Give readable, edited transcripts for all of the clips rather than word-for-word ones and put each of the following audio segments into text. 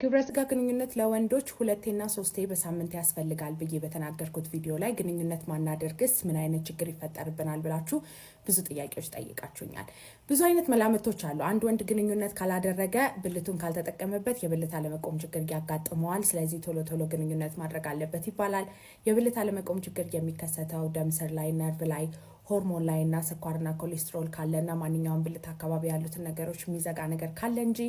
ግብረ ስጋ ግንኙነት ለወንዶች ሁለቴና ሶስቴ በሳምንት ያስፈልጋል ብዬ በተናገርኩት ቪዲዮ ላይ ግንኙነት ማናደርግስ ምን አይነት ችግር ይፈጠርብናል ብላችሁ ብዙ ጥያቄዎች ጠይቃችሁኛል። ብዙ አይነት መላምቶች አሉ። አንድ ወንድ ግንኙነት ካላደረገ፣ ብልቱን ካልተጠቀመበት የብልት አለመቆም ችግር ያጋጥመዋል። ስለዚህ ቶሎ ቶሎ ግንኙነት ማድረግ አለበት ይባላል። የብልት አለመቆም ችግር የሚከሰተው ደም ስር ላይ፣ ነርቭ ላይ፣ ሆርሞን ላይ እና ስኳርና ኮሌስትሮል ካለና ማንኛውም ብልት አካባቢ ያሉትን ነገሮች የሚዘጋ ነገር ካለ እንጂ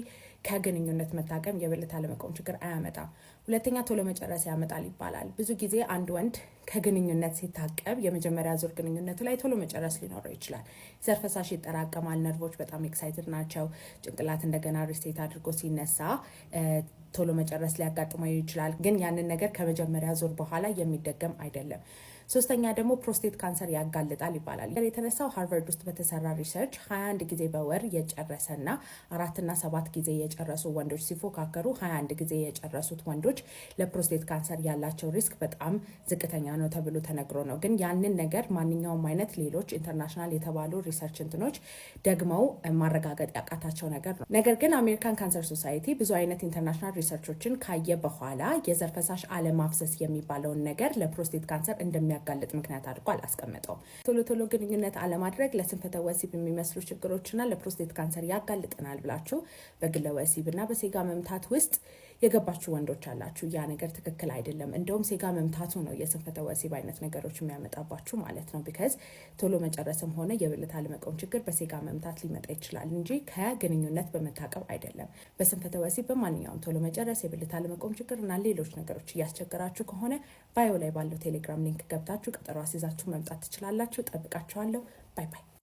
ከግንኙነት መታቀብ የብልት አለመቆም ችግር አያመጣም። ሁለተኛ ቶሎ መጨረስ ያመጣል ይባላል። ብዙ ጊዜ አንድ ወንድ ከግንኙነት ሲታቀብ የመጀመሪያ ዙር ግንኙነቱ ላይ ቶሎ መጨረስ ሊኖረው ይችላል። ዘር ፈሳሽ ይጠራቀማል። ነርቮች በጣም excited ናቸው። ጭንቅላት እንደገና reset አድርጎ ሲነሳ ቶሎ መጨረስ ሊያጋጥመው ይችላል። ግን ያንን ነገር ከመጀመሪያ ዙር በኋላ የሚደገም አይደለም። ሶስተኛ ደግሞ prostate cancer ያጋልጣል ይባላል። የተነሳው ሃርቫርድ ውስጥ በተሰራ research 21 ጊዜ በወር የጨረሰና አራትና ሰባት ጊዜ የጨረሱ ወንዶች ሲፎካከሩ 21 ጊዜ የጨረሱት ወንዶች ለ prostate cancer ያላቸው risk በጣም ዝቅተኛ ነው ተብሎ ተነግሮ ነው። ግን ያንን ነገር ማንኛውም አይነት ሌሎች international የተባሉ research እንትኖች ደግመው ማረጋገጥ ያቃታቸው ነገር ነው። ነገር ግን American Cancer Society ብዙ አይነት international research ኦችን ካየ በኋላ የዘር ፈሳሽ አለማፍሰስ የሚባለውን ነገር ለ prostate cancer እንደሚያጋልጥ ምክንያት አድርጎ አላስቀመጠውም። ቶሎ ቶሎ ግንኙነት አለማድረግ ለስንፈተ ወሲብ የሚመስሉ ችግሮችና ለ prostate cancer ያጋልጠናል ብላችሁ በግለ ወሲብና በሴጋ መምታት ውስጥ የገባችሁ ወንዶች አላችሁ። ያ ነገር ትክክል አይደለም። እንደውም ሴጋ መምታቱ ነው የስንፈተ ወሲብ አይነት ነገሮች የሚያመጣባችሁ ማለት ነው። Because ቶሎ መጨረስም ሆነ የብልት አለመቆም ችግር በሴጋ መምታት ሊመጣ ይችላል እንጂ ከግንኙነት በመታቀብ አይደለም። በስንፈተ ወሲብ፣ በማንኛውም ቶሎ መጨረስ፣ የብልት አለመቆም ችግር እና ሌሎች ነገሮች እያስቸገራችሁ ከሆነ bio ላይ ባለው ቴሌግራም link ገብታችሁ ቀጠሮ አስይዛችሁ መምጣት ትችላላችሁ። ጠብቃችኋለሁ። Bye bye።